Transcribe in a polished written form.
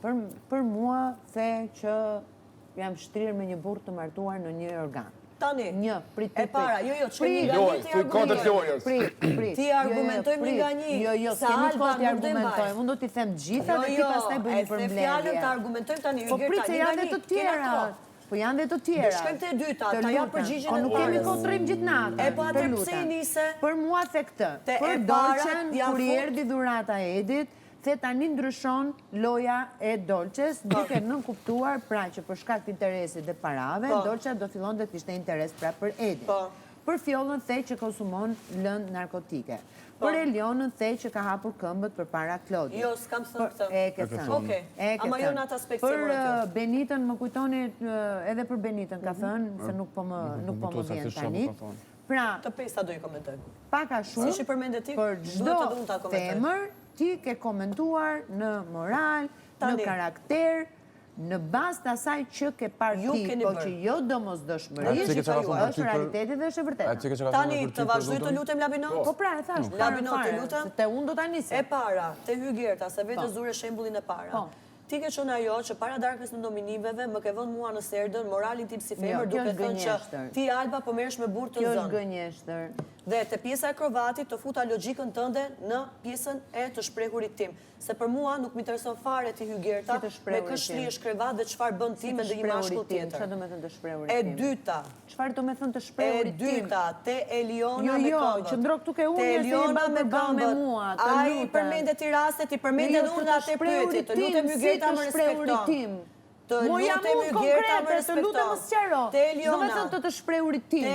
Për, për mua, the që jam shtrirë me një burrë të martuar në një organ. Tani, Një, prit, prit, e para, prit. jo, jo, ç'kemi Prit, nga Lojë, një ti thuj kodët argumentojmë. lojës. Prit, prit. Ti Jo, jo, argumentojmë një prit. nga një, Jo, jo, se s'kemi Alba kohë t'i nuk do e mbaj. argumentojmë. Unë do t'i them gjitha Jo, dhe ti jo, pastaj bëj e një the përmbledhje. fjalën ta argumentojmë tani, Po Hygerta, prit se një nga janë dhe një, të kena tjera. kohë. Po janë dhe të tjera. Do shkojmë te e dyta, Të ta jap lutem. përgjigjen Po e nuk kemi parës. kohë të rrim gjithë natën. E po të atëherë pse lutem. i nise? Për mua the këtë. Te Për e para Dolqen, janë kur i fut- erdhi dhurata e Edit, the tani ndryshon loja e Dolqes, duke nënkuptuar pra që për shkak të interesit dhe parave, Po. Dolqa do fillonte të kishte interes pra për Edin. Po. Për Fjollën the që konsumon lëndë narkotike. Po. Për Elionën the që ka hapur këmbët përpara Klodit. Jo, s'kam thënë Për- këtë. E ke thënë. Okej, E ke ama jo thënë. në atë aspekt Për si e morët uh, Benitën, më kujtoni uh, edhe për Benitën ka thënë, se nuk po më nuk po më kujtohet vjen saktësisht tani. çfarë po ka thënë. Pra, Të pesta do i komentojmë. pak a shumë, Si që përmende ti, për duhet çdo edhe unë ta komentoj. femër, ti ke komentuar në moral, në Tani. karakter, në bazë të asaj që ke parë Ju ti, keni po bërë. që jo A domosdoshmërisht, ti ke çka ka thënë për është ty për- realiteti dhe është e A vërteta. ti ke çka ka thënë Tani, për ty të për vazhdoj të Dudën? lutem Labinot? Po pra, e thash, fare, Labinot, të fare, lutem. se te unë do ta nisja. E para, te Hygerta, se vetë Po. zure shembullin e para. Po. Ti ke qenë ajo që para darkës në nominimeve më ke vënë mua në serdën moralin tim si Jo, femër kjo duke është thënë që gënjeshtër. ti Alba po merresh me burrë të Kjo është zënë. gënjeshtër. Dhe te pjesa e krovatit të futa logjikën tënde në pjesën e të shprehurit tim. Se për mua nuk më intereson fare ti Hygerta, Si të me shprehurit kë tim? shtrihesh krevat dhe çfarë bën ti Si me të ndonjë shprehurit mashkull tim? tjetër. Çfarë do me thënë të shprehurit E tim? dyta, Çfarë do me thënë të E shprehurit tim? dyta, te Eliona Jo, me jo, këmbët. qëndro këtu ke unë, Te se je Eliona ballë me për ballë me këmbët. mua, të Ai lutem. përmende ti raste, ti përmende Jo, edhe të unë të nga atë pyetje. shprehurit Të lutem tim, si Hygerta të më shprehurit respekton. tim? Të Mo jam lutem unë Hygerta më konkrete, të lutem respekton. më sqaro. Te Do me Eliona. thënë të të shprehurit tim. Te.